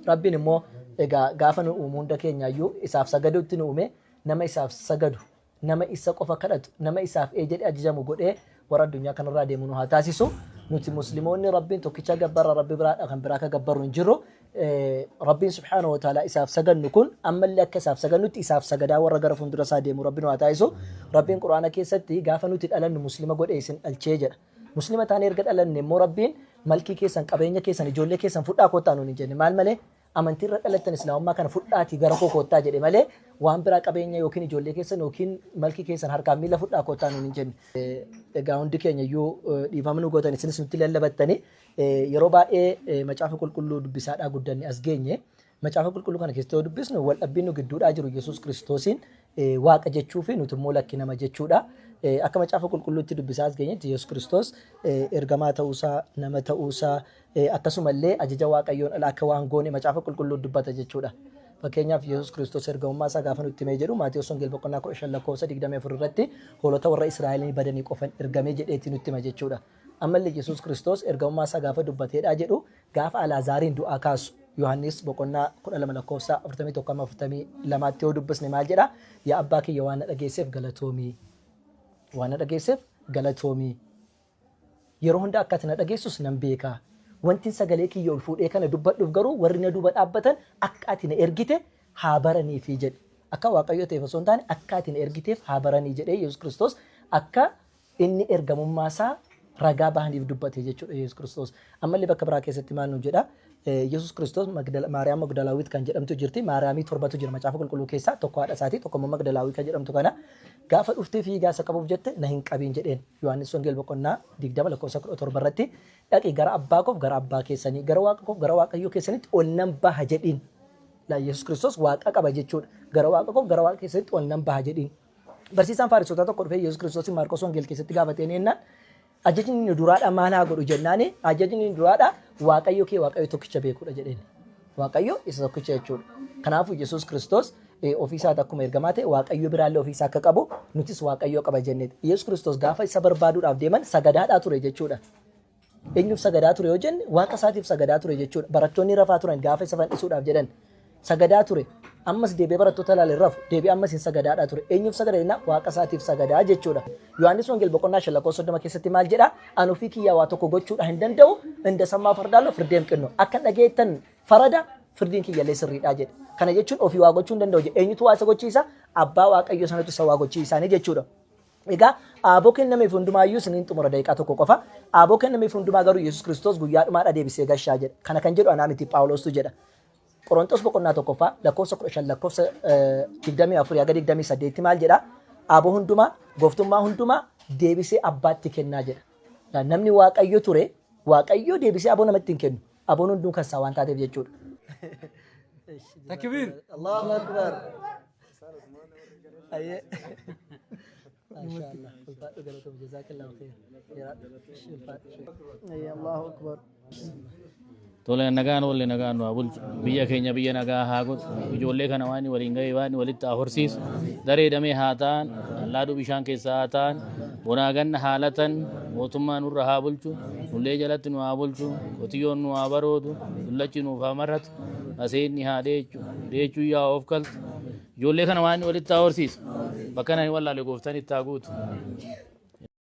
Rabbiin immoo egaa gaafa nu uumu hunda keenyaayyuu isaaf sagaduutti nu uume, nama isaaf sagadu, nama isa qofa kadhatu, nama isaaf ee jedhee ajajamu godhee warra addunyaa kanarraa deemu nu haa taasisu. Nuti Musliimoonni Rabbiin tokkicha gabbarra, Rabbi biraadha kan biraa akka gabbarru hin jirru. Rabbiin subhaanahu wa ta'ala isaaf sagannu kun ammallee akka isaaf sagannutti isaaf sagadaa warra gara fuuldura isaa deemu Rabbi nu haa taasisu. Rabbiin Qur'aana keessatti gaafa nuti dhalannu Muslima godhee isin dhalchee jedha. Muslima taanee erga dhalanne immoo Rabbiin malkii keessan, qabeenya keessan, ijoollee keessan fudhaa kottaa nuun hin jenne. Maal malee? Amantii irra dhalattan Islaamummaa kana fudhaatii gara koo kottaa jedhe malee waan biraa qabeenya yookiin ijoollee keessan yookiin malkii keessan harkaan miila fudhaa kottaa nuun hin jenne. Egaa hundi keenya iyyuu dhiifama nu gootan, isinis nutti lallabattani. Yeroo baay'ee Macaafa Qulqulluu dubbisaadhaa guddanne as geenye. Macaafa Qulqulluu kana keessatti yoo dubbisnu wal dhabbiin nu gidduudhaa jiru Yesuus Kiristoosiin Waaqa jechuu fi nuti immoo lakki nama jechuudha. Akka Macaafa Qulqulluutti dubbisaa as geenyetti Yesuus Kiristoos ergamaa ta'uusaa, nama ta'uusaa, akkasumallee ajaja Waaqayyoon ala akka waan goone Macaafa Qulqulluu dubbata jechuudha. Fakkeenyaaf, Yesuus Kiristoos ergamummaa isaa gaafa nutti himee jedhu Maatewos Wangeela boqonnaa 15 lakkoofsa 24 irratti hoolota warra Israa'eliin badanii qofan ergame jedheeti nutti hima jechuudha. Ammallee Yesuus Kiristoos ergamummaa isaa gaafa dubbateedhaa jedhu gaafa Alaazaariin du'aa kaasu Yohaannis boqonnaa 12 lakkoofsa 41 amma 42tti yoo dubbisne maal jedha? Yaa abbaa kiyya, waan na dhageesseef galatoomi. Waan na dhageesseef galatoomi. Yeroo hunda akka ati na dhageessus nan beeka. Wantin sagalee kiyya ol fuudhee kana dubbadhuuf garuu warri na duuba dhaabbatan akka ati na ergite haa baraniifi jedhe. Akka Waaqayyo ta'eef osoo hin taane akka ati na ergiteef haa baranii jedhee Yesuus Kiristoos akka inni ergamummaa isaa ragaa bahaniif dubbate jechuudha Yesuus Kiristoos. Ammallee bakka biraa keessatti maal nu jedha? Yesuus Kiristoos Maariyaam Magdalaawit kan jedhamtu jirti. Maariyaamii torbatu jira Macaafa Qulqulluu keessaa, tokko haadha isaatii, tokko immoo Magdalaawii kan jedhamtu kana. Gaafa dhuftee fiigaa isa qabuuf jette na hin qabiin jedheen. Yohaannis Wangeela boqonnaa 20 lakkoofsa 17 irratti dhaqi gara abbaa koof gara abbaa keessanii, gara Waaqa koof gara Waaqayyoo keessanitti ol nan baha jedhiin. Laa, Yesuus Kiristoos Waaqa qaba jechuudha. Gara Waaqa koof gara Waaqa keessanitti ol nan baha jedhiin. Barsiisaan Faarisotaa tokko dhufee Yesuus Kiristoosiin Maarqos Wangeela keessatti gaafateen jennaan, ajajni inni duraadha maal haa godhu jennaani, ajajni inni duraadha Waaqayyo kee Waaqayyo tokkicha beekuudha jedheen. Waaqayyo isa tokkicha jechuudha. Kanaafuu Yesuus Kiristoos ofii isaati akkuma ergamaa ta'e Waaqayyo biraallee ofii isaa akka qabu nutis Waaqayyo qaba jenneeti. Yesuus Kiristoos gaafa isa barbaaduudhaaf deeman sagadaadhaa ture jechuudha. Eenyuuf sagadaa ture yoo jenne, Waaqa isaatiif sagadaa ture jechuudha. Barattoonni rafaa turan gaafa isa fannisuudhaaf jedhan. Sagadaa ture. Ammas deebi'ee barattoota ilaale, rafu. Deebi'ee ammas hin sagadaadhaa ture. Eenyuuf sagada jennaan, Waaqa isaatiif sagadaa jechuudha. Yohaannis Wangeel boqonnaa 5 lakkoofsa 30 keessatti maal jedha? Ani ofii kiyyaa waa tokko gochuudha hin danda'u. Indasammaa fardaallo firdeem qinno. Akka dhageettan farada, firdiin kiyyallee sirriidha jedhe. Kana jechuun ofii waa gochuu hin danda'u jedhe. Eenyutu waa isa gochiisa? Abbaa Waaqayyo sanatu isa waa gochiisaanii jechuudha. Egaa aaboo kennameef hundumaayyuu isiniin xumura, daqiiqaa tokko qofa. Aaboo kennameef hundumaa garuu Yesuus Kiristoos guyyaa dhumaadha deebisee gashaa jedha. Kana kan jedhu anaa miti, Phaawulostu jedha. Qorontos boqonnaa tokkoffaa lakkoofsa 15 lakkoofsa 24 haga 28 maal jedha? Aaboo hundumaa, gooftummaa hundumaa deebisee abbaatti kennaa jedha. Namni Waaqayyo ture, Waaqayyo deebisee aboo namatti hin kennu. Aboon hunduu kan isaa waan taateef jechuudha. Takbiir. Allahu Akbar. Ayyee. Maashaallah. Ulfaadhu, galatoom, jazaakallahu khair. Jiraadhu. Ulfaadhu. Ayyee, Allahu Akbar. Tole, nagaan oolle, nagaan nu haa bulchu. Biyya keenya biyya nagaa haa godhu. Ijoollee kana waan waliin ga'e waan walitti haa horsiisu. Daree damee haa ta'an, allaaduu bishaan keessaa haa ta'an, bonaa ganna haa latan, mootummaa nurra haa bulchu, nullee jalatti nu haa bulchu, qotiyyoon nu haa baroodu, dullachi nuuf haa maratu, maseenni haa dheechu, dheechuu yaa of kaltu. Ijoollee kana waan walitti haa horsiisu. Bakka nani wallaale gooftaan itti haa guutu.